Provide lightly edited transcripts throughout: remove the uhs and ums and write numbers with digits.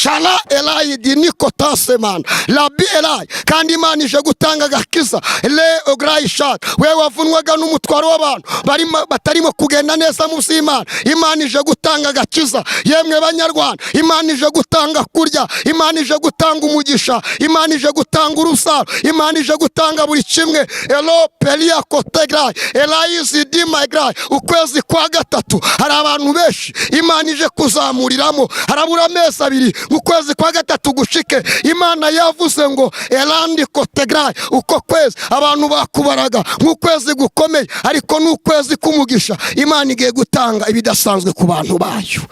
Shara elayi nikotasemana rabi elayi. Kandi Imana ije gutanga agakiza le ogarayi shara. We wavunwaga n'umutwaro w'abantu barimo batarimo kugenda neza mu by'Imana, Imana ije gutanga agakiza. Yemwe Banyarwanda, Imana ije gutanga kurya, Imana ije gutanga umugisha, Imana ije gutanga urusaro, Imana ije gutanga buri kimwe. Elo peria kotegrayi elayizi dimagrayi. Ukwezi kwa gatatu hari abantu benshi Imana ije kuzamuriramo. Harabura amezi 2 mu kwezi kwa gatatu gushike. Imana yavuze ngo elandi kotegrayi. Uko kwezi abantu bakubaraga nk'ukwezi gukomeye, ariko ni ukwezi k'umugisha. Imana igiye gutanga ibidasanzwe ku bantu bayo.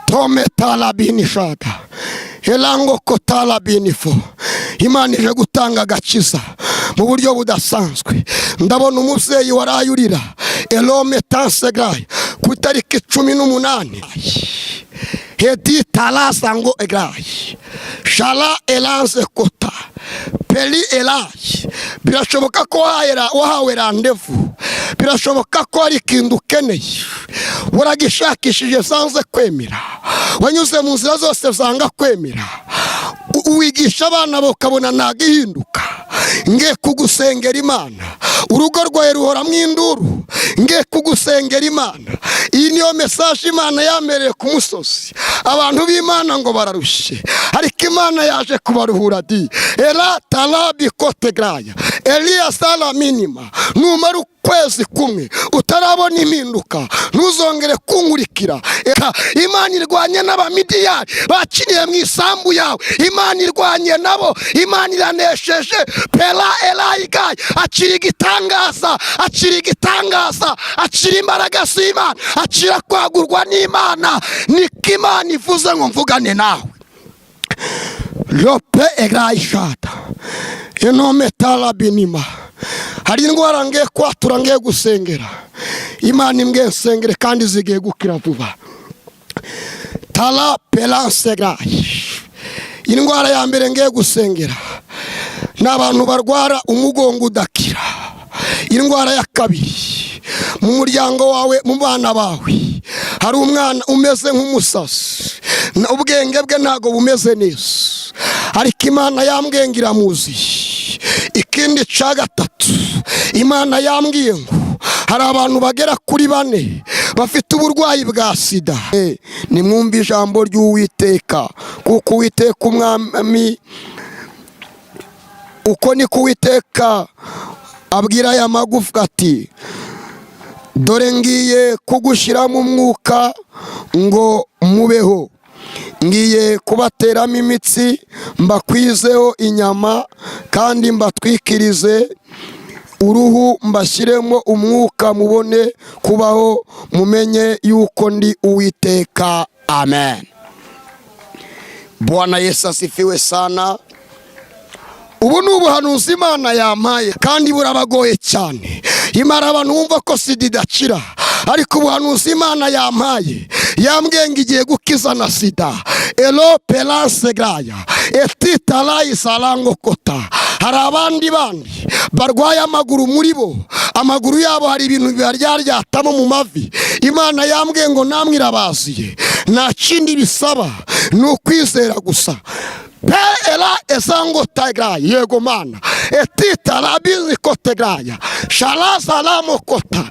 Tome tarabinishada elango kotarabinifo. Imana ije gutanga agakiza mu buryo budasanzwe. Ndabona umubyeyi warayurira elome tansegrayi ku itariki 18 hedi tarasa ngo egrayi shara elanze kota peri elayi. Birashoboka ko wahawe rendez-vous, birashoboka ko hari ikintu ukeneye waragishakishije zanze kwemera, wanyuze mu nzira zose zanga kwemera, wigisha abana ukabona ntabwo ihinduka. Nge kugusengera Imana, urugo rwawe ruhoramo induru. Nge kugusengera Imana. Iyi niyo message Imana yamereye ku musozi. Abantu b'Imana ngo bararushye, ariko Imana yaje kubaruhura di era tarabi kotegraya eliya sara minima. Numara ukwezi kumwe utarabona impinduka, ntuzongere kunkurikira. Imana irwanye n'Abamidiyani bakiniye mu isambu yawe. Imana irwanye nabo, Imana iranesheje. Pera erayigayi, akira igitangaza, akira igitangaza, akira imbaraga z'Imana, akira kwagurwa n'Imana. Niko Imana ivuze ngo mvugane nawe. Lope erayishata enome tarabinima. Hari indwara ngiye kwatura, ngiye gusengera. Imana imbwiye nsengere kandi zigiye gukira vuba. Tara peransegayi. Indwara ya mbere ngiye gusengera ni abantu barwara umugongo udakira. Indwara ya kabiri, mu muryango wawe, mu bana bawe, hari umwana umeze nk'umusazi, ubwenge bwe ntabwo bumeze neza, ariko Imana yambwiye ngo iramuzi. Ikindi cya gatatu, Imana yambwiye ngo hari abantu bagera kuri bane bafite uburwayi bwa sida. Nimwumve ijambo ry'Uwiteka, kuko Uwiteka Umwami, uko niko Uwiteka abwira aya magufwa ati: "Dore ngiye kugushyiramo umwuka ngo mubeho, ngiye kubateramo imitsi, mbakwizeho inyama kandi mbatwikirize uruhu, mbashyiremo umwuka mubone kubaho, mumenye yuko ndi Uwiteka." Amen. Bwana Yesu asifiwe sana. Ubu ni ubuhanuzi Imana yampaye kandi burabagoye cyane. Imara abantu bumva ko sida idakira, ariko ubuhanuzi Imana yampaye, yambwiye ngo igiye gukiza na sida. Elo peranse graya etitarayi sarango kota. Hari abandi bandi barwaye amaguru, muri bo amaguru yabo hari ibintu bibaryaryatamo mu mavi. Imana yambwiye ngo namwe irabaziye, nta kindi bisaba, ni ukwizera gusa. Pe era ezango tagraya. Yego Mana, etita rabizi kotegraya shara salamo kota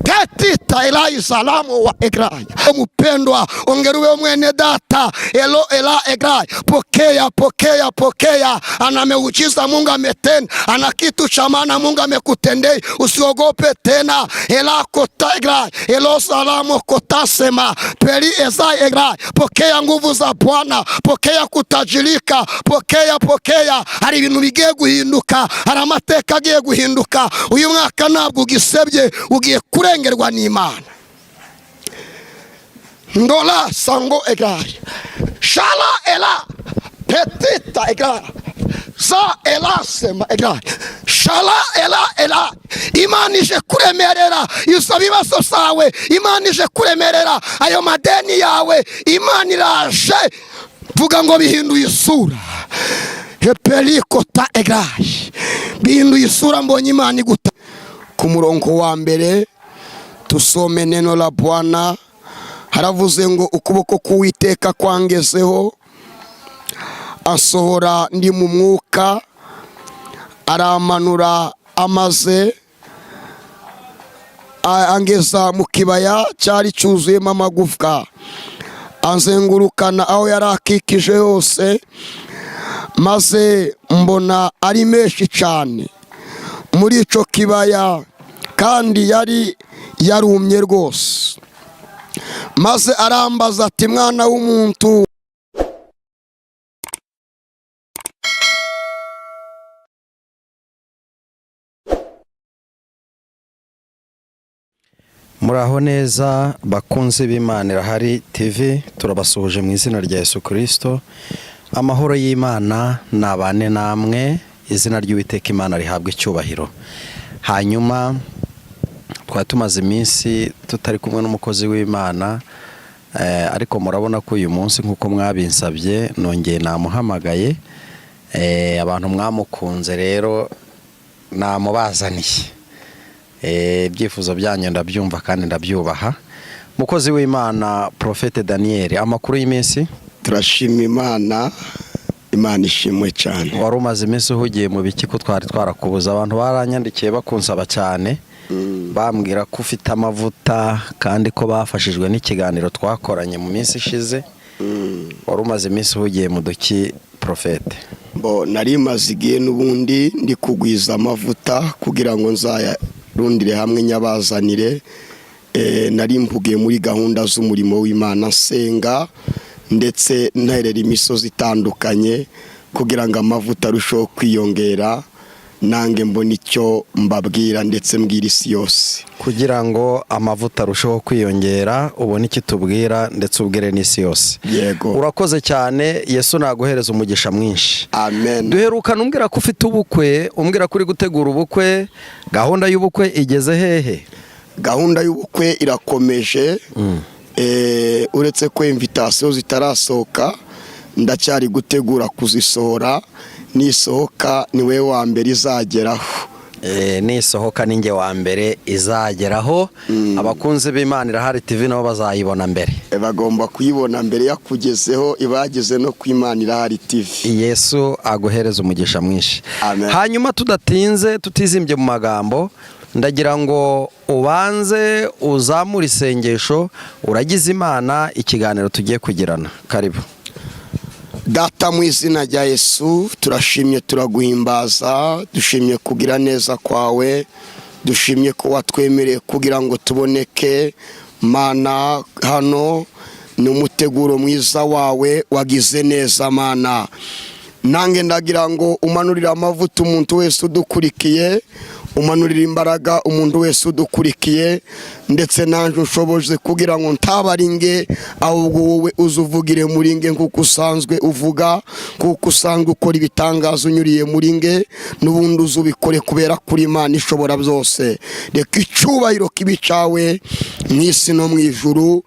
tetita elai salamo wa egraya. Mpendwa, ongera uwe mwene data elo ela egraya. Pokea, pokea, pokea. Ana ameujiza Mungu ametenda, ana kitu cha maana Mungu amekutendea. Usiogope tena. Ela kota egraya elo salamo kotasema peri ezai egraya. Pokea nguvu za Bwana, pokea kutajirika, pokea, pokea. Hari ibintu bigiye guhinduka, hari amateka agiye guhinduka. Uyu mwaka ntabwo ugisebye, ugiye kurengerwa n'Imana. Ndola sango egraya shala ela petita egraya za ela sema egraya shala ela ela. Imana ije kuremerera izo bibazo zawe, Imana ije kuremerera ayo madeni yawe. Imana iraje. Vuga ngo bihinduye isura. Heperikota egrayi, bihinduye isura. Mbonye Imana iguta ku murongo wa mbere. Tusome neno la Bwana. Haravuze ngo ukuboko k'Uwiteka kwangezeho, asohora ndi mu mwuka, aramanura amaze angeza mu kibaya cyari cyuzuyemo amagufwa, anzengurukana aho yari akikije hose, maze mbona ari menshi cyane muri icyo kibaya, kandi yari yarumye rwose. Maze arambaza ati: "Mwana w'umuntu, Muraho neza, bakunze b'Imana Irahari TV. Turabasuhuje mu izina rya Yesu Kirisito. Amahoro y'Imana nabane namwe. Izina ry'Uwiteka Imana rihabwa icyubahiro. Hanyuma twari tumaze iminsi tutari kumwe n'umukozi w'Imana, ariko murabona ko uyu munsi, nk'uko mwabinsabye, nongeye namuhamagaye. Abantu mwamukunze rero namubazaniye. Ibyifuzo byanyu ndabyumva kandi ndabyubaha. Mukozi w'Imana, Prophète Daniel, amakuru y'iminsi? Turashima Imana, Imana ishimwe cyane. Wari umaze iminsi uhugiye mu biki ko twari twarakubuza? Abantu baranyandikiye bakunsaba cyane, bambwira ko ufite amavuta kandi ko bafashijwe n'ikiganiro twakoranye mu minsi ishize. Wari umaze iminsi uhugiye mu duki, Prophète? Bo nari maze igihe n'ubundi ndi kugwiza amavuta kugira ngo nzayarundire hamwe nyabazanire. Nari mpugiye muri gahunda z'umurimo w'Imana, nsenga ndetse nterera imisozi itandukanye kugira ngo amavuta arusheho kwiyongera, nange mbona icyo mbabwira ndetse mbwira isi yose. Kugira ngo amavuta arusheho kwiyongera, ubone icyo tubwira ndetse ubwire n'isi yose. Yego. Urakoze cyane. Yesu naguhereza umugisha mwinshi. Amen. Duherukana umbwira ko ufite ubukwe, umbwira ko uri gutegura ubukwe. Gahunda y'ubukwe igeze hehe? Gahunda y'ubukwe irakomeje. Uretse ko invitation zitarasohoka, ndacyari gutegura kuzisohora. Nisohoka ni wowe wa mbere izageraho. Nisohoka ninjye wa mbere izageraho. Abakunzi b'Imana Irahari TV nabo bazayibona mbere. Bagomba kuyibona mbere yakugezeho, ibageze no ku Imana Irahari TV. Yesu aguhereza umugisha mwinshi. Amen. Hanyuma tudatinze, tutizimbye mu magambo, ndagira ngo ubanze uzamure isengesho uragize Imana ikiganiro tugiye kugirana. Karibu. Data, mu izina rya Yesu, turashimye, turaguhimbaza. Dushimye kugira neza kwawe, dushimye ko watwemereye kugira ngo tuboneke. Mana, hano ni umuteguro mwiza wawe, wagize neza. Mana, nange ndagira ngo umanurire amavuta umuntu wese udukurikiye, umanurire imbaraga umuntu wese udukurikiye, ndetse nanjye ushoboje kugira ngo ntabaringe, ahubwo wowe uze uvugire muri nge nk'uko usanzwe uvuga, kuko usanzwe ukora ibitangaza unyuriye muri nge. N'ubundi uze ubikore kubera kuri Imana ishobora byose. Reka icyubahiro kibi cyawe mu isi no mu ijuru.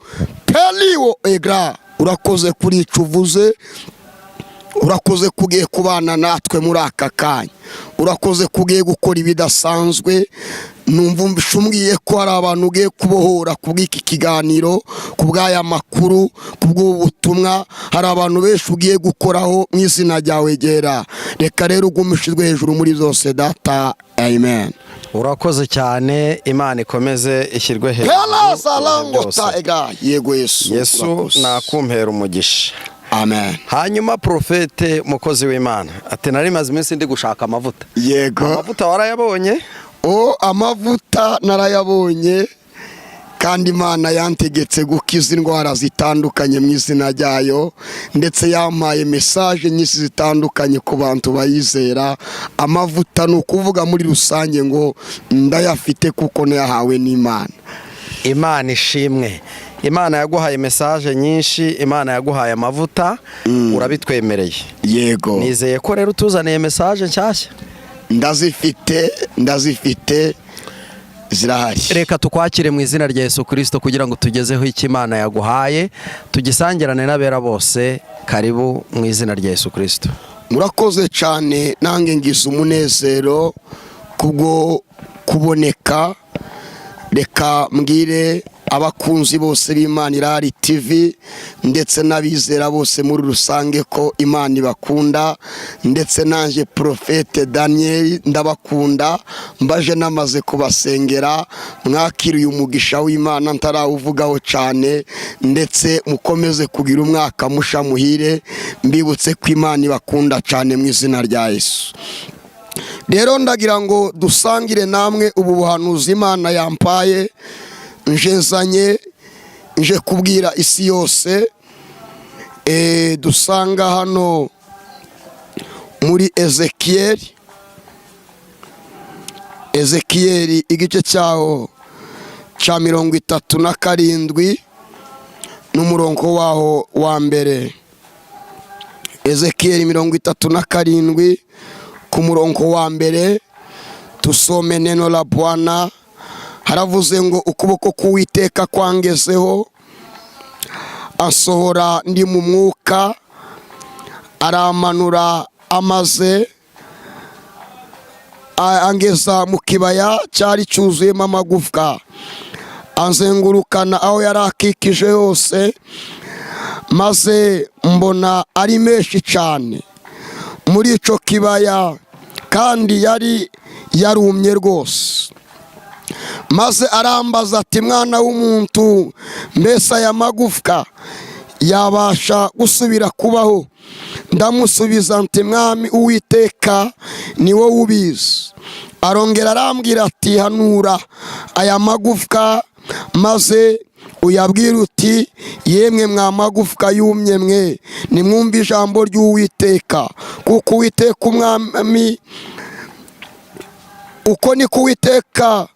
Periwo egra, urakoze kuri icyo uvuze, urakoze ko ugiye kubana natwe muri aka kanya, urakoze ko ugiye gukora ibidasanzwe. Numva umbwiye ko hari abantu ugiye kubohora ku bw'iki kiganiro, ku bw'aya makuru, ku bw'ubu butumwa. Hari abantu benshi ugiye gukoraho mu izina ryawe ryera. Reka rero ugumishijwe hejuru muri byose, Data. Amen. Urakoze cyane. Imana ikomeze ishyirwe hejuru Hela ibihe zalangota byose. ega. Yego Yesu. Yesu Urakoze. nakumpera umugisha. Amen. Hanyuma Prophète, mukozi w'Imana, ati nari maze iminsi ndi gushaka amavuta. Yego. Amavuta warayabonye? O, amavuta narayabonye, kandi Imana yantegetse gukiza indwara zitandukanye mu izina ryayo, ndetse yampaye message nyinshi zitandukanye ku bantu bayizera. Amavuta ni ukuvuga muri rusange ngo ndayafite kuko nayahawe n'Imana. Imana ishimwe. Imana yaguhaye message nyinshi, Imana yaguhaye amavuta, urabitwemereye. Yego. Nizeye ko rero utuzaniye message nshyashya. Ndazifite, ndazifite, zirahari. Reka tukwakire mu izina rya Yesu Kirisito kugira ngo tugezeho icyo Imana yaguhaye, tugisangirane n'abera bose. Karibu mu izina rya Yesu Kirisito. Murakoze cyane. Nange ngize umunezero kubwo kuboneka. Reka mbwire Abakunzi bose b'Imana Irahari TV ndetse n'abizera bose muri rusange ko Imana ibakunda, ndetse nanjye Prophète Daniel ndabakunda. Mbaje namaze kubasengera, mwakiriye umugisha w'Imana ntarawuvugaho cyane, ndetse mukomeze kugira umwaka musha muhire. Mbibutse ko Imana ibakunda cyane mu izina rya Yesu. Rero ndagira ngo dusangire namwe ubu buhanuzi Imana yampaye, nje nzanye, nje kubwira isi yose. Dusanga hano muri Ezekiyeli, Ezekiyeli igice cyaho cya 37 n'umurongo waho wa mbere. Ezekiyeli 37 ku murongo wa mbere, tusome neno la Bwana. Haravuze ngo: "Ukuboko k'Uwiteka kwangezeho, asohora ndi mu mwuka, aramanura, amaze angeza mu kibaya cyari cyuzuyemo amagufwa, anzengurukana aho yari akikije hose, maze mbona ari menshi cyane muri icyo kibaya, kandi yari yarumye rwose. Maze arambaza ati: 'Mwana w'umuntu, mbese aya magufwa yabasha gusubira kubaho?' Ndamusubiza nti: 'Mwami Uwiteka, ni wowe ubizi.' Arongera arambwira ati: 'Hanura aya magufwa, maze uyabwire uti: Yemwe mwa magufwa yumye mwe, nimwumve ijambo ry'Uwiteka, kuko Uwiteka Umwami, uko niko Uwiteka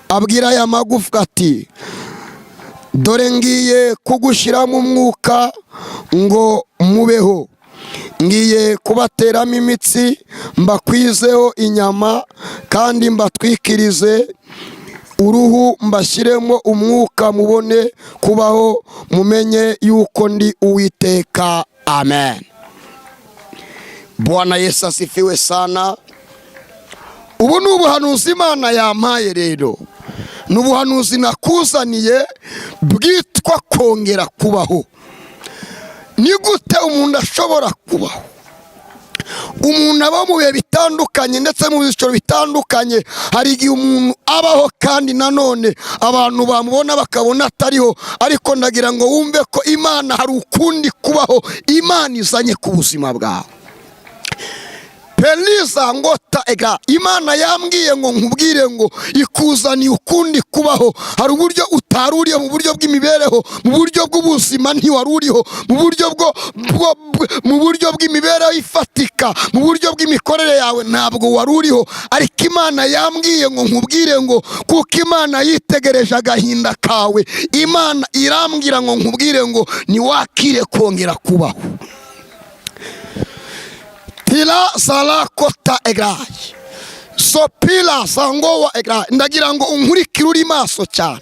abwira aya magufwa ati: Dore ngiye kugushyiramo umwuka ngo mubeho, ngiye kubateramo imitsi, mbakwizeho inyama, kandi mbatwikirize uruhu, mbashyiremo umwuka, mubone kubaho, mumenye yuko ndi Uwiteka.' Amen. Bwana Yesu asifiwe sana. Ubu ni ubuhanuzi Imana yampaye. Rero ni ubuhanuzi nakuzaniye bwitwa kongera kubaho. Ni gute umuntu ashobora kubaho? Umuntu aba mu bihe bitandukanye ndetse mu byiciro bitandukanye. Hari igihe umuntu abaho kandi nanone abantu bamubona bakabona atariho, ariko ndagira ngo wumve ko Imana hari ukundi kubaho Imana izanye ku buzima bwawe. Peliza ngota ega, Imana yambwiye ngo nkubwire ngo ikuzaniye ukundi kubaho. Hari uburyo utari uriho mu buryo bw'imibereho, mu buryo bw'ubuzima ntiwari uriho, mu buryo bw'imibereho ifatika, mu buryo bw'imikorere yawe ntabwo wari uriho. Ariko Imana yambwiye ngo nkubwire ngo kuko Imana yitegereje agahinda kawe, Imana irambwira ngo nkubwire ngo niwakire kongera kubaho. Tira sara kota egayi sopira sangowa egayi. Ndagira ngo unkurikire uri maso cyane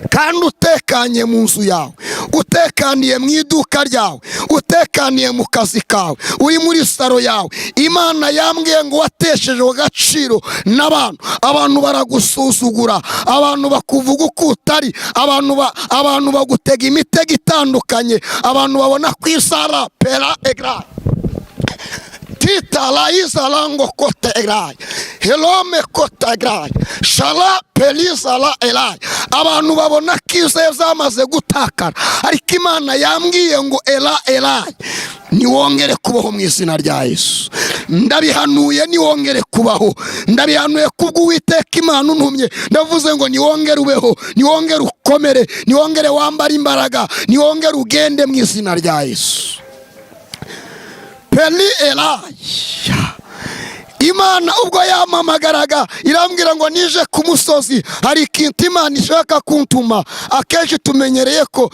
kandi utekanye mu nzu yawe, utekaniye mu iduka ryawe, utekaniye mu kazi kawe, uri muri saro yawe. Imana yambwiye ngo wateshejwe agaciro n'abantu, abantu baragusuzugura, abantu bakuvuga uko utari, abantu bagutega imitego itandukanye, abantu babona ku isara pera egayi tita laiza lango kota erai helome kota erai shala pelisa la erai. Abantu babona ko ize zamaze gutakara, ariko Imana yambwiye ngo era erai, niwongere kubaho mu izina rya Yesu. Ndabihanuye, niwongere kubaho. Ndabihanuye kubw'Uwiteka Imana untumye. Ndavuze ngo niwongere ubeho, niwongere ukomere, niwongere wambare imbaraga, niwongere ugende mu izina rya Yesu. Peli eraya. Imana ubwo yampamagaraga irambwira ngo nije ku musozi, hari ikintu Imana ishaka kuntuma. Akenshi tumenyereye ko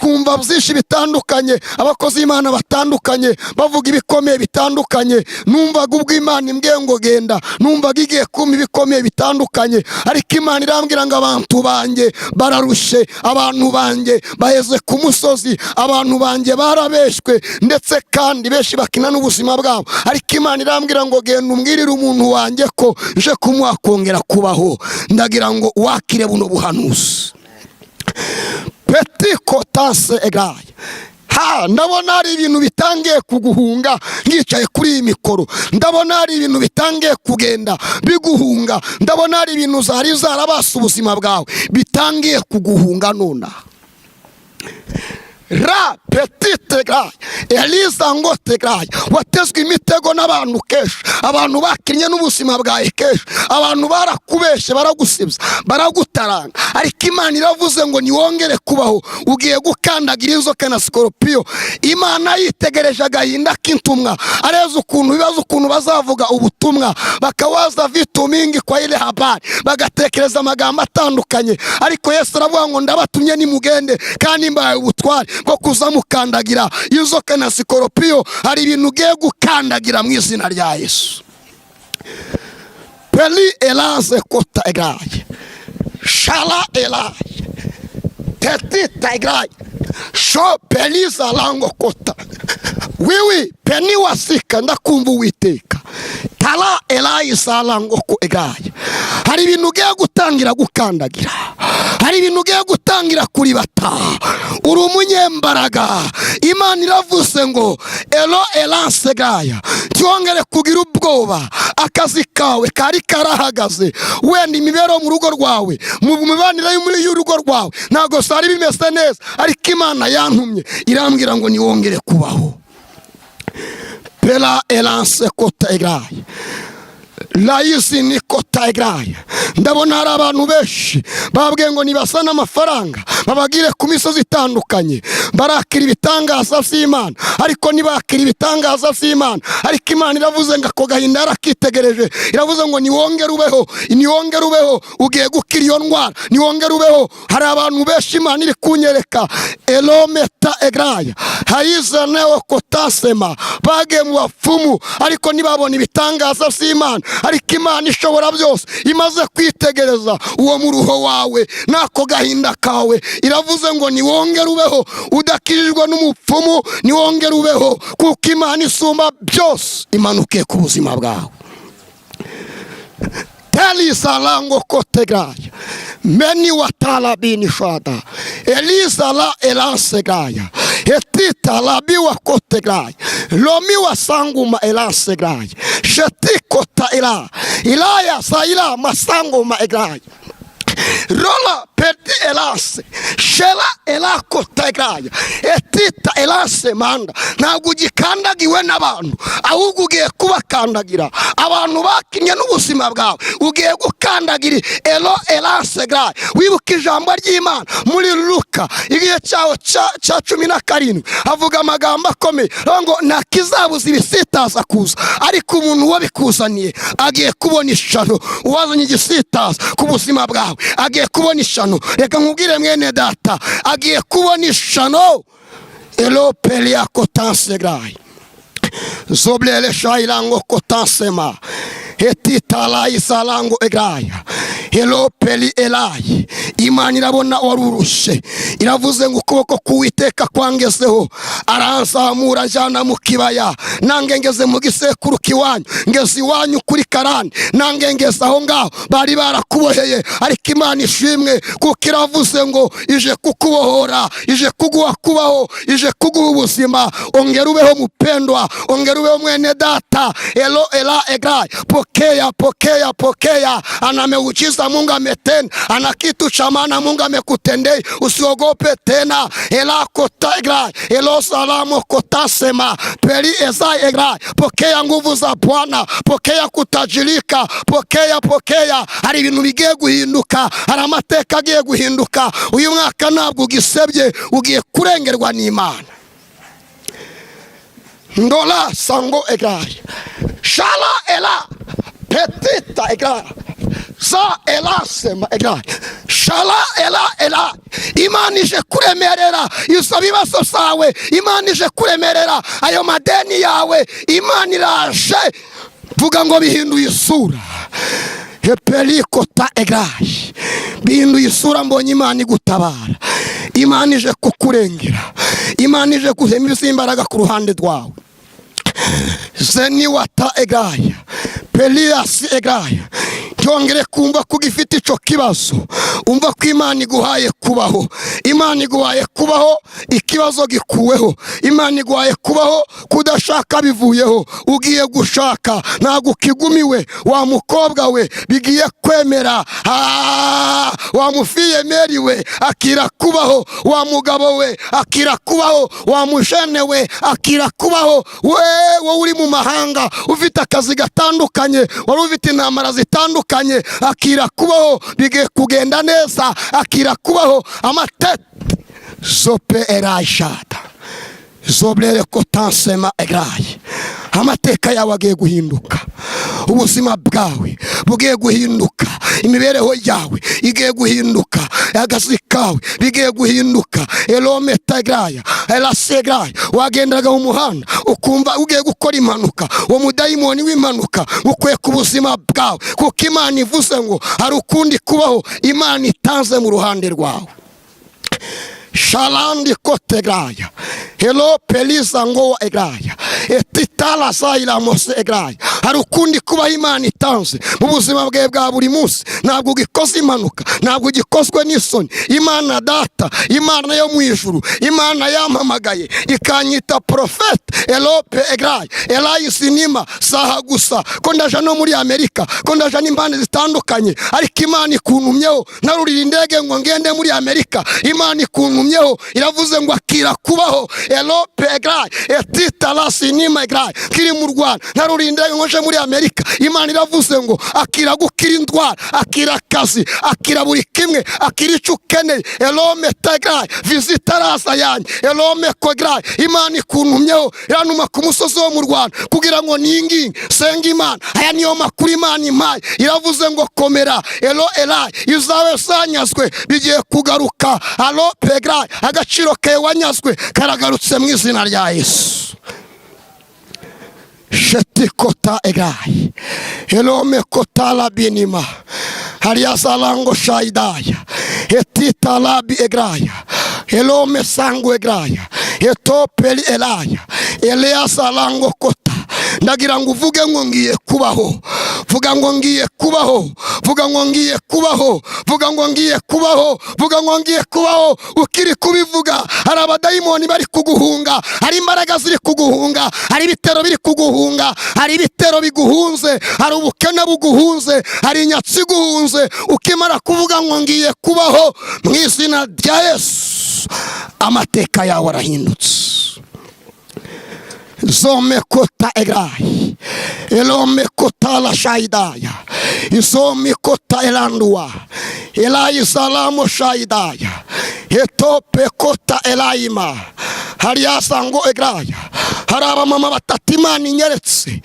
twumva byinshi bitandukanye, abakozi b'Imana batandukanye bavuga ibikomeye bitandukanye. Numvaga ubwo Imana imbwiye ngo genda, numvaga igiye kumpa ibikomeye bitandukanye, ariko Imana irambwira ngo abantu banjye bararushe, abantu banjye baheze ku musozi, abantu banjye barabeshywe, ndetse kandi benshi bakina n'ubuzima bwabo. Ariko Imana irambwira ngo genda umbwirire umuntu wanjye ko nje kumuha kongera kubaho. Ndagira ngo wakire buno buhanuzi. Peti kotase egaya. Ha, ndabona hari ibintu bitangiye kuguhunga ngicaye kuri iyi mikoro. Ndabona hari ibintu bitangiye kugenda biguhunga. Ndabona hari ibintu zari zarabasa ubuzima bwawe bitangiye kuguhunga nonaha. Ra petite graye Eliza ngo tegraye. Watezwe imitego n'abantu kenshi, abantu bakinnye n'ubuzima bwawe kenshi, abantu barakubeshe, baragusibya, baragutaranga, ariko Imana iravuze ngo niwongere kubaho, ugiye gukandagira inzoka na sikoropiyo. Imana yitegereje agahinda k'intumwa, areza ukuntu bibaza ukuntu bazavuga ubutumwa, bakawaza vitu mingi kwa ile habari, bagatekereza amagambo atandukanye, ariko Yesu aravuga ngo ndabatumye, nimugende, kandi mbaye ubutware bwo kuza mukandagira inzoka na sikoropiyo. Hari ibintu ugiye gukandagira mu izina rya Yesu. Peli elaze kota egaye shala elaye tetita egaye sho peliza lango kota wiwi peni wasika. Ndakumva Uwiteka tara elayi salango ko egaye. Hari ibintu ugiye gutangira gukandagira, hari ibintu ugiye gutangira kuribata. Uri umunyembaraga. Imana iravuze ngo elo elanse gaya, ntiwongere kugira ubwoba. Akazi kawe kari karahagaze, wenda imibereho mu rugo rwawe, mu mibanire y'urugo rwawe ntabwo zari bimeze neza, ariko Imana yantumye irambwira ngo niwongere kubaho. Pela elanse kota egaye layizi ni kota egaye. Ndabona hari abantu benshi babwiye ngo nibasane amafaranga babagire ku misozi itandukanye, barakira ibitangaza by'Imana, ariko ntibakira ibitangaza by'Imana. Ariko Imana iravuze ngo ako gahinda yarakitegereje, iravuze ngo niwongere ubeho, niwongere ubeho, ugiye gukira iyo ndwara, niwongere ubeho. Hari abantu benshi Imana iri kunyereka elometa egraya hayizanewo kotasema, bagiye mu bapfumu ariko ntibabona ibitangaza by'Imana. Ariko Imana ishobora byose imaze kwitegereza uwo muruho wawe n'ako gahinda kawe, iravuze ngo niwongere ubeho, udakijijwe n'umupfumu, niwongere ubeho, kuko Imana isumba byose imanuke ku buzima bwawe. Telisalango kotegaya meni watala bini shada elisa la elansegaya etita labiwa kotegaya lomi wasanguma elansegaya shetikota ila ilaya saila masanguma egaya rola pedi elase shela elakotegaya etita elase manda. Ntabwo ugikandagiwe n'abantu, ahubwo ugiye kubakandagira. Abantu bakinnye n'ubuzima bwawe, ugiye gukandagira elo elase graye. Wibuka ijambo ry'Imana muri Luka igihe cyawo cya 17, avuga amagambo akomeye avuga ngo nta kizabuza ibisitaza kuza, ariko umuntu wabikuzaniye agiye kubona ishano. Uwazanye igisitaza ku buzima bwawe agiye kubona ishano. Reka nkubwire mwene data, agiye kubona ishano. Elo pelia kotansegrayi zoblele shailango kotansema etitalayi salango egraya elo peli elayi. Imana irabona warurushe, iravuze ngo ukuboko k'Uwiteka kwangezeho, aranzamura njyana mu kibaya, nange ngeze mu gisekuru k'iwanyu, ngeze iwanyu kuri Karani, nange ngeze aho ngaho bari barakuboheye. Ariko Imana ishimwe kuko iravuze ngo ije kukubohora, ije kuguha kubaho, ije kuguha ubuzima. Ongera ubeho mupendwa, ongera ubeho mwene data. Elo ela egrai, pokea, pokea, pokea. Ana ameujiza Mungu ametenda, ana kitu cha maana Mungu amekutendea, usiogope tena. Ela kota egrai elo salamo kotasema peli ezai egrai. Pokea nguvu za Bwana, pokea kutajirika, pokea, pokea. Hari ibintu bigiye guhinduka, hari amateka agiye guhinduka. Uyu mwaka ntabwo ugisebye, ugiye kurengerwa n'Imana. Ndola sango egrai shala ela petita egrai sa ela sema egrai shala ela ela. Imana ije kuremerera izo bibazo zawe, Imana ije kuremerera ayo madeni yawe. Imana iraje vuga ngo bihinduye isura. Hepelikota egrai, bihinduye isura. Mbonye Imana igutabara, Imana ije kukurengera, Imana ije guhema imbaraga ku ruhande rwawe. Zeniwata egaya peliyasi egaya. Byongere kumva ko ugifite icyo kibazo. Umva ko Imana iguhaye kubaho. Imana iguhaye kubaho, ikibazo gikuweho. Imana iguhaye kubaho, kudashaka bivuyeho, ugiye gushaka, ntabwo ukigumiwe. Wa mukobwa we, bigiye kwemera. Ah, wa mufille-mère we, akira kubaho. Wa mugabo we, akira kubaho. Wa mujeune we, akira kubaho. We wowe uri mu mahanga, ufite akazi gatandukanye, wari ufite intambara zitandukanye, akira kubaho, bigiye kugenda neza. Akira kubaho. Amatete zope erashada zoblere kotansema egraye. Amateka yawe agiye guhinduka, ubuzima bwawe bugiye guhinduka, imibereho yawe igiye guhinduka, akazi kawe bigiye guhinduka. Elome tagraya elasegraya. Wagendaga mu muhanda ukumva ugiye gukora impanuka, uwo mudayimoni w'impanuka ukwiye ku buzima bwawe, kuko Imana ivuze ngo hari ukundi kubaho Imana itanze mu ruhande rwawe. Shalandi kotegraya helo peliza ngo egraya etitala zayira mose egraya. Hari ukundi kubaho Imana itanze mu buzima bwawe bwa buri munsi. Ntabwo ugikoze impanuka, ntabwo ugikozwe n'isoni. Imana Data, Imana yo mu ijuru, Imana yampamagaye ikanyita porofete elope egraya elayisinima saha gusa ko ndaja no muri Amerika, ko ndaja n'impande zitandukanye, ariko Imana ikuntumyeho. Narurira indege ngo ngende muri Amerika, Imana ikuntumyeho, iravuze ngo akira kubaho. Elope egraya etitalasinima egraya. Kiri mu Rwanda, narurira indege ngo nje muri Amerika, Imana iravuze ngo akira gukira indwara, akira akazi, akira buri kimwe, akira icyo ukeneye. Elome tegraya, viza itaraza yanjye elome kograya. Imana ikuntumyeho, iranuma ku musozi wo mu Rwanda kugira ngo ninginge senga Imana. Aya niyo makuru Imana impaye. Iravuze ngo komera elo elayi, izawe zanyazwe bigiye kugaruka. Alo pegraya, agaciro kawe wanyazwe karagarutse mu izina rya Yesu. Shetikota egai elome kotala binima hariazalango shaidaya etitalabi egraya elome sango egraya etopeli elaya eleazalango kota. Ndagira ngo uvuge ngo ngiye kubaho. Vuga ngo ngiye kubaho. Vuga ngo ngiye kubaho. Vuga ngo ngiye kubaho. Vuga ngo ngiye kubaho. Ukiri kubivuga, hari abadayimoni bari kuguhunga, hari imbaraga ziri kuguhunga, hari ibitero biri kuguhunga, hari ibitero biguhunze, hari ubukene buguhunze, hari inyatsi iguhunze. Ukimara kuvuga ngo ngiye kubaho mu izina rya Yesu, amateka yawe arahindutse. Zomekota egrai elomekota la shaidaya izomikota elandua elaizalamo shaidaya etopekota elaima hariyasango egraya. Hari abamama batatu Imana inyeretse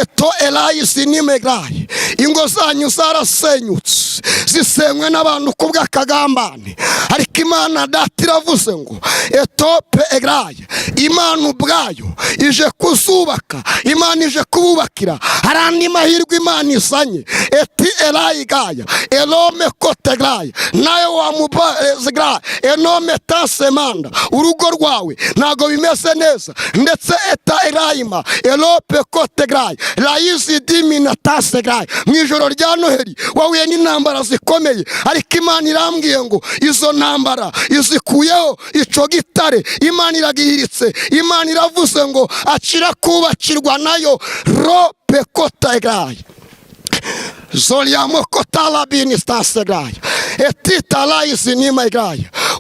eto elayisinima egraya. Ingo zanyu zarasenyutse, zisenywe n'abantu ku bw'akagambane, ariko Imana Data iravuze ngo etope egraya, Imana ubwayo ije kuzubaka, Imana ije kububakira. Hari andi mahirwe Imana izanye. Eti erayigaya elome kotegraya nawe wamubazigraya enome tasemanda. Urugo rwawe ntabwo bimeze neza, ndetse eta erayima elope kotegraya rayizi dimina tasegraya. Mu ijoro rya Noheli wahuye n'intambara zikomeye, ariko Imana irambwiye ngo izo ntambara izikuyeho. Ico gitare Imana iragihiritse. Imana iravuze ngo akira kubakirwa nayo rope kotegraya zoriamokotalabinistasegraya etitalayisinima.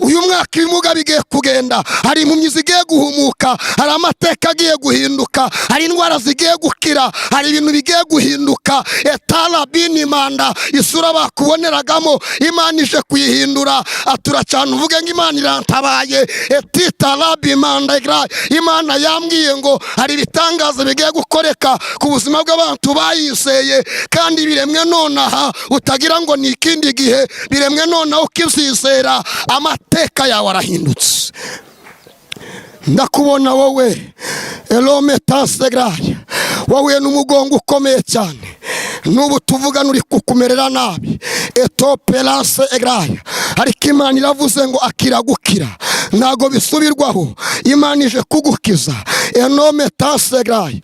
Uyu mwaka ibimuga bigiye kugenda, hari impumyi zigiye guhumuka, hari amateka agiye guhinduka, hari indwara zigiye gukira, hari ibintu bigiye guhinduka. Etarabinimanda, isura bakuboneragamo Imana ije kuyihindura. Atura cyane uvuge ngo Imana irantabaye. Etitarabimanda. Imana yambwiye ngo hari ibitangaza bigiye gukoreka ku buzima bw'abantu bayizeye, kandi biremwe nonaha, utagira ngo ni ikindi gihe, biremwe nonaha. Ukizizera, amateka yawe arahindutse. Ndakubona wowe elome tasegraya, wahuye n'umugongo ukomeye cyane, n'ubu tuvugana uri kukumerera nabi etoperanse egraya, ariko Imana iravuze ngo akira gukira, ntabwo bisubirwaho. Imana ije kugukiza enome tasegraya.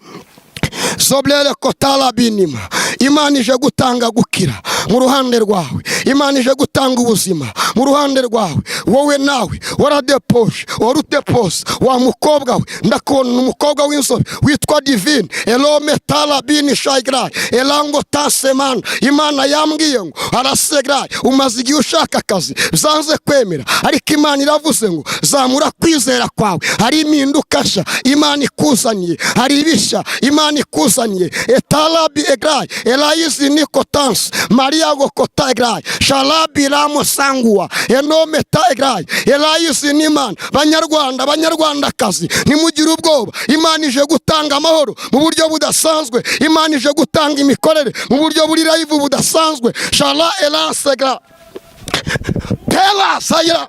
Zoblere kotala binima. Imana ije gutanga gukira mu ruhande rwawe. Imana ije gutanga ubuzima mu ruhande rwawe. Wowe nawe waradeposhe, warudepose wa mukobwa we. Ndakubona umukobwa w'inzobe witwa Divine Elome Talabini Shaigra Elango Taseman. Imana yambwiye ngo arasegra, umaze igihe ushaka akazi zanze kwemera, ariko Imana iravuze ngo zamura kwizera kwawe. Hari impinduka nshya Imana ikuzaniye, hari ibishya Imana ikuzaniye. Etalabi egrai elayizi nikotansi Maria gokota egrai shalabi ramo sangua enometa egrai elayizi n'Imana. Banyarwanda, banyarwandakazi, ntimugire ubwoba. Imana ije gutanga amahoro mu buryo budasanzwe. Imana ije gutanga imikorere mu buryo buri live budasanzwe. Shala elansegra Tela saya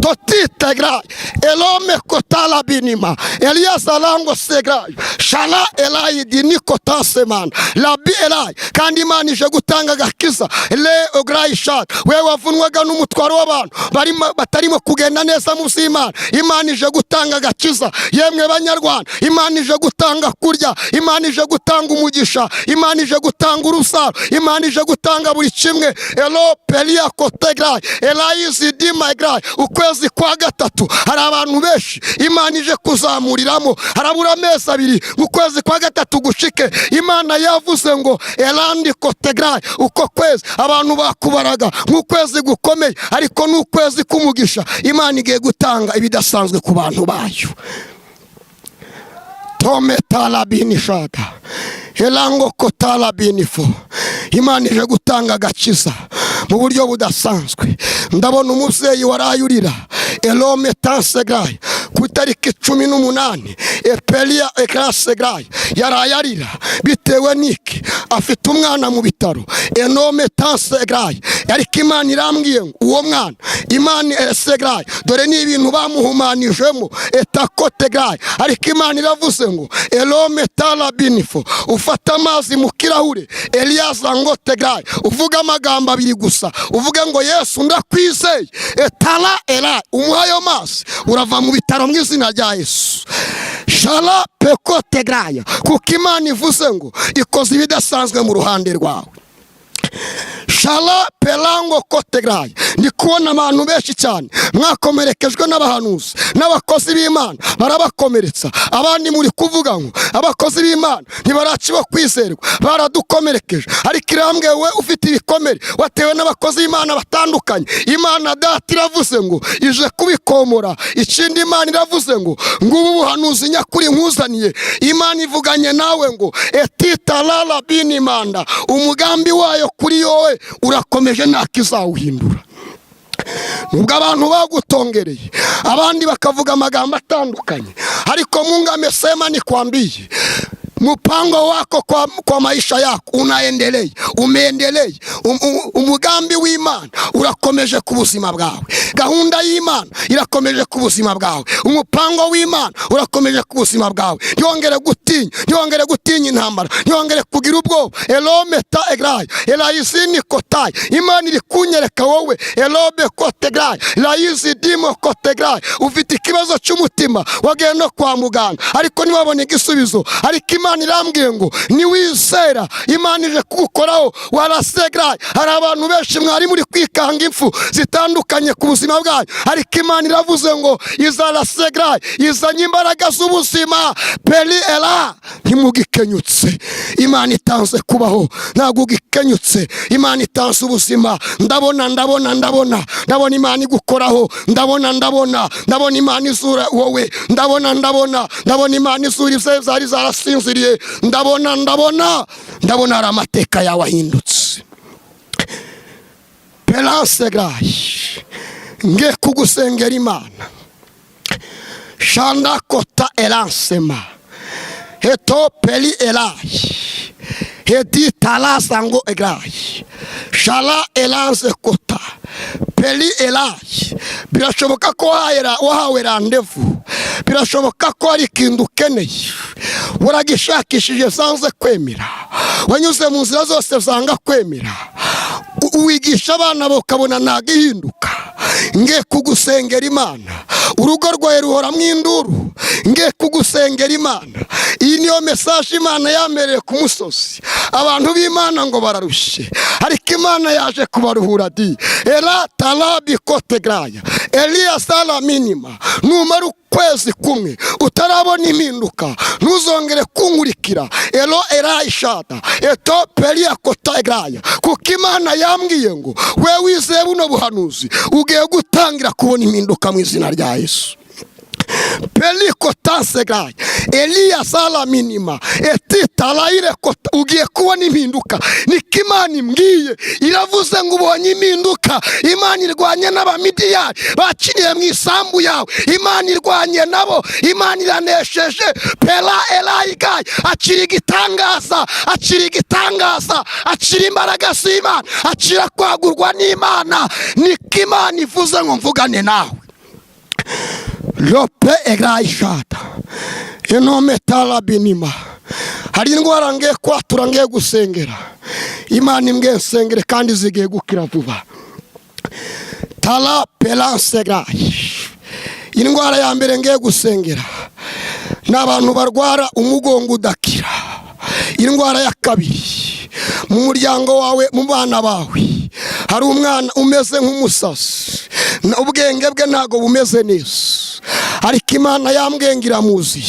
totite gra elome kotala binima Elias alango segra shala elai dini kotaseman labi elai. Kandi Imana ije gutanga agakiza le ograi shat. Wewe wavunwaga n'umutwaro w'abantu barimo batarimo kugenda neza mu by'Imana, Imana ije gutanga agakiza. Yemwe banyarwanda, Imana ije gutanga kurya, Imana ije gutanga umugisha, Imana ije gutanga urusaro, Imana ije gutanga buri kimwe. Elo pelia kotegrai elayizi dimagrai. Ukwezi kwa gatatu hari abantu benshi Imana ije kuzamuriramo. Harabura amezi 2 mu kwezi kwa gatatu gushike. Imana yavuze ngo elandi kotegrai. Uko kwezi abantu bakubaraga nk'ukwezi gukomeye, ariko ni ukwezi k'umugisha. Imana igiye gutanga ibidasanzwe ku bantu bayo. Tome talabinishada elango kotalabinifo. Imana ije gutanga agakiza mu buryo budasanzwe. Ndabona umubyeyi warayurira elome tansegrayi ku itariki 18 epelia ekrasegrayi yarayarira bitewe n'iki? Afite umwana mu bitaro enome tansegrayi, ariko Imana irambwiye ngo uwo mwana Imana esegrayi, dore ni ibintu bamuhumanijemo etakotegrayi, ariko Imana iravuze ngo elome talabinifo, ufate amazi mu kirahure Eliyaza ngo tegrayi, uvuge amagambo abiri gusa, uvuge ngo Yesu ndakwizeye etala era, umuha ayo mazi urava mu bitaro mu izina rya Yesu. Shala pekotegraya, kuko Imana ivuze ngo ikoze ibidasanzwe mu ruhande rwawe. Shala pelango kotegraya. Ndi kubona abantu benshi cyane mwakomerekejwe n'abahanuzi n'abakozi b'Imana, barabakomeretsa. Abandi muri kuvuga ngo abakozi b'Imana ntibaraciwe kwizerwa, baradukomerekeje. Ariko irambwiye we ufite ibikomere watewe n'abakozi b'Imana batandukanye, Imana data iravuze ngo ije kubikomora. Ikindi Imana iravuze ngo ngubu buhanuzi nyakuri nkuzaniye. Imana ivuganye nawe ngo etitalala binimanda, umugambi wayo kuri wowe urakomeje, ntakizawuhindura. Nubwo abantu bagutongereye, abandi bakavuga amagambo atandukanye, ariko Mungu amesema nikwambie, mpango wako kwa maisha yako unaendelea, umeendelea. Umugambi w'Imana urakomeje ku buzima bwawe, gahunda y'Imana irakomeje ku buzima bwawe, umupango w'Imana urakomeje ku buzima bwawe. Ntiwongere gutinya, ntiwongere gutinya intambara, ntiwongere kugira ubwoba. Elome ta egrai elayizini kotai. Imana iri kunyereka wowe elobe kotegrai layizi dimo kotegrai, ufite ikibazo cy'umutima, wagiye no kwa muganga ariko ntiwabone igisubizo. Ariko Imana irambwiye ngo niwizera Imana ije kugukoraho warasegraye. Hari abantu benshi mwari muri kwikanga impfu zitandukanye ku buzima bwanyu, ariko Imana iravuze ngo izarasegraye, izanye imbaraga z'ubuzima peri era. Ntimugikenyutse, Imana itanze kubaho, ntabwo ugikenyutse. Imana itanze ubuzima. Ndabona, ndabona, ndabona, ndabona Imana igukoraho. Ndabona, ndabona, ndabona Imana izura wowe. Ndabona, ndabona, ndabona Imana izura ibyawe zari zarasinziriye. Ndabona, ndabona, ndabona hari amateka yawe ahindutse. Peranse grayi nge kugusengera Imana shanda kota eransema heto peri erayi hedi tarasango egrayi shala eranse kota peri erayi. Birashoboka ko wahawe randevu, birashoboka ko hari ikintu ukeneye waragishakishije zanze kwemera, wanyuze mu nzira zose zanga kwemera, wigisha abana bakabona ntabwo ihinduka. Nge kugusengera Imana. Urugo rwawe ruhora mu induru, nge kugusengera Imana. Iyi niyo message Imana yamereye ku musozi. Abantu b'Imana ngo bararushye, ariko Imana yaje kubaruhura di. Era tarabi kotegraya Eliya sala minima. Numara ukwezi kumwe utarabona impinduka, ntuzongere kunkurikira. Ero erayishada eto periya kotegraya, kuko Imana yambwiye ngo we wizeye buno buhanuzi, ugiye gutangira kubona impinduka mu izina rya Yesu. Peliko tasegaye Eliya sala minima etitalayire kota, ugiye kubona impinduka. Niko Imana imbwiye, iravuze ngo ubonye impinduka. Imana irwanye n'Abamidiyani bakiniye mu isambu yawe, Imana irwanye nabo, Imana iranesheje. Pera elayigaye, akira igitangaza, akira igitangaza, akira imbaraga z'Imana, akira kwagurwa n'Imana. Niko Imana ivuze ngo mvugane nawe. Lope erayishata enome tarabinima. Hari indwara ngiye kwatura, ngiye gusengera. Imana imbwiye nsengere kandi zigiye gukira vuba. Tara peransegayi. Indwara ya mbere ngiye gusengera ni abantu barwara umugongo udakira. Indwara ya kabiri, mu muryango wawe, mu bana bawe, hari umwana umeze nk'umusazi, ubwenge bwe ntabwo bumeze neza, ariko Imana yambwiye ngo iramuzi.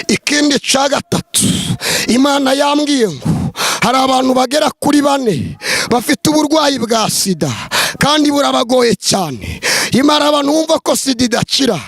Ikindi cya gatatu, Imana yambwiye ngo hari abantu bagera kuri bane bafite uburwayi bwa sida kandi burabagoye cyane. Imara abantu bumva ko sida idakira,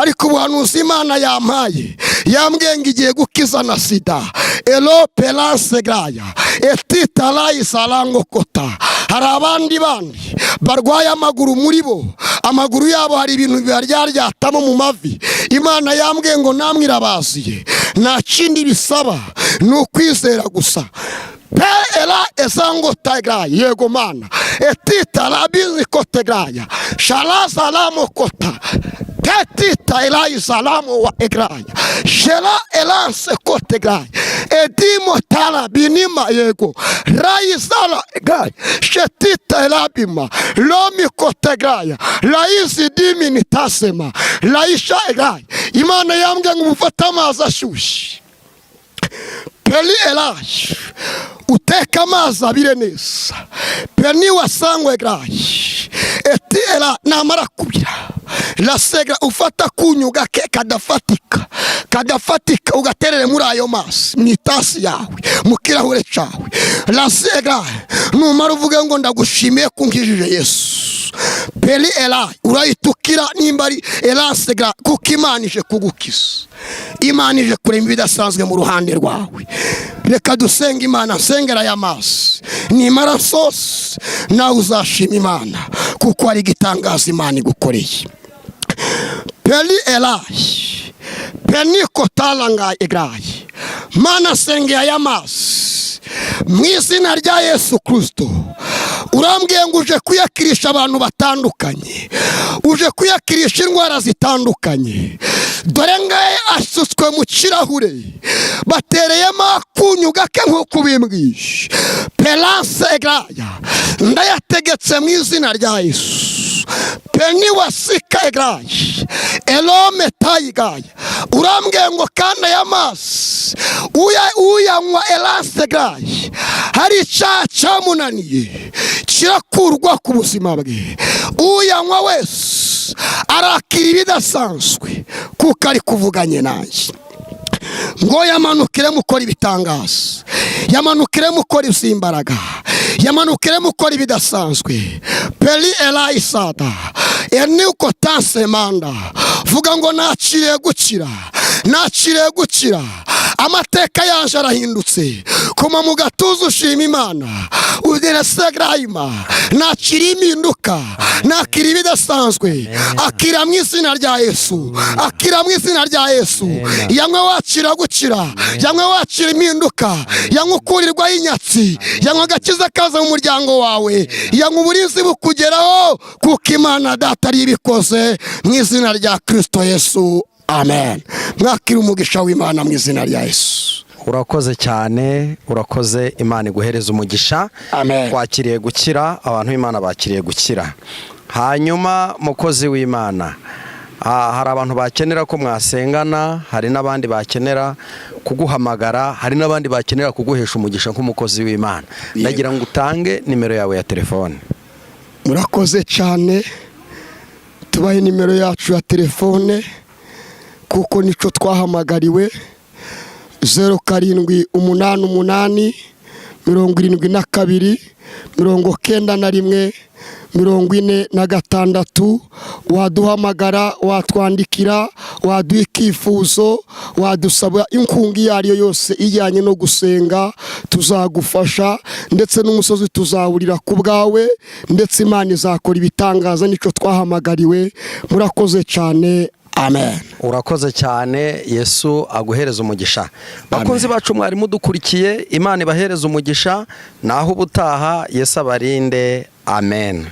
ariko ubuhanuzi Imana yampaye, yambwiye ngo igiye gukiza na sida. Ero peranse gaya etitarayi sarango kota. Hari abandi bandi barwaye amaguru, muri bo amaguru yabo hari ibintu bibaryaryatamo mu mavi. Imana yambwiye ngo namwe irabaziye, nta kindi bisaba, ni ukwizera gusa. Pe era ezango tagraya, yego Mana, etita rabizi kotegraya sharaza kota tetita elayi salamo wa egraya shera elanse kotegraya edimo tara binima, yego, rayizala egraya shetita elabima lomi kotegraya rayizi dimi nitasema rayisha egraya. Imana yambwiye ngo umufate amazi ashyushye, peri eraje, uteke amazi abire neza, peni wasangwe garaje eti era. Namara kubira rasegra, ufata akunyu gake kadafatika, kadafatika, ugaterere muri ayo mazi, mu itasi yawe, mu kirahure cyawe rasegra. Numara uvuge ngo: "Ndagushimiye ko unkijije, Yesu." Peri era, urayitukira nimba ari erasegra, kuko Imana ije kugukiza, Imana ije kurema ibidasanzwe mu ruhande rwawe. Reka dusenge Imana. Nsengera aya mazi, nimara nsose, nawe uzashima Imana kuko hari igitangaza Imana igukoreye. Peri erayi peniko taranga egrayi. Mana, sengera aya mazi mu izina rya Yesu Kirisito. Urambwiye ngo uje kuyakirisha abantu batandukanye, uje kuyakirisha indwara zitandukanye. Dore ngaye asutswe mu kirahure, batereyemo akunyu gake nk'uko ubimbwiye. Peranse egraya, ndayategetse mu izina rya Yesu. Peni wasika egraya elome tayigaya. Urambwiye ngo kandi aya mazi uyanywa eranse egraya, hari icyaha cyamunaniye kirakurwa ku buzima bwe. Uyanywa wese arakira ibidasanzwe, kuko ari kuvuganye nanjye ngo yamanukire mukora ibitangaza, yamanukire mukora izimbaraga, yamanukire mukora ibidasanzwe. Peri erayisada enuko tansemanda. Vuga ngo: "Nakiriye gukira, nakiriye gukira, amateka yanje arahindutse." Koma mu gatuza ushima Imana, uresegrayima. Nakira impinduka, nakira ibidasanzwe. Akira mu izina rya Yesu, akira mu izina rya Yesu. Yanywe wakira gukira, yanywe wakira impinduka, yanywe ukurirwaho inyatsi, yanywe agakiza kaza mu muryango wawe, yanywe uburinzi bukugeraho, kuko Imana Data ari ibikoze mu izina rya Kirisito Yesu, amen. Mwakira umugisha w'Imana mu izina rya Yesu. Urakoze cyane, urakoze, Imana iguhereza umugisha. Amen. Twakiriye gukira, abantu b'Imana bakiriye gukira. Hanyuma, mukozi w'Imana, hari abantu bakenera ko mwasengana, hari n'abandi bakenera kuguhamagara, hari n'abandi bakenera kuguhesha umugisha nk'umukozi w'Imana. Ndagira ngo utange nimero yawe ya telefone. Murakoze cyane. Tubahe nimero yacu ya telefone kuko nicyo twahamagariwe: 0788 72 91 46. Waduhamagara, watwandikira, waduha icyifuzo, wadusaba inkunga iyo ari yo yose ijyanye no gusenga, tuzagufasha. Ndetse n'umusozi tuzawurira ku bwawe, ndetse Imana izakora ibitangaza, nicyo twahamagariwe. Murakoze cyane, amen. Urakoze cyane, Yesu aguhereza umugisha. Bakunzi bacu mwari mudukurikiye, Imana ibahereza umugisha. Naho ubutaha, Yesu abarinde, amen.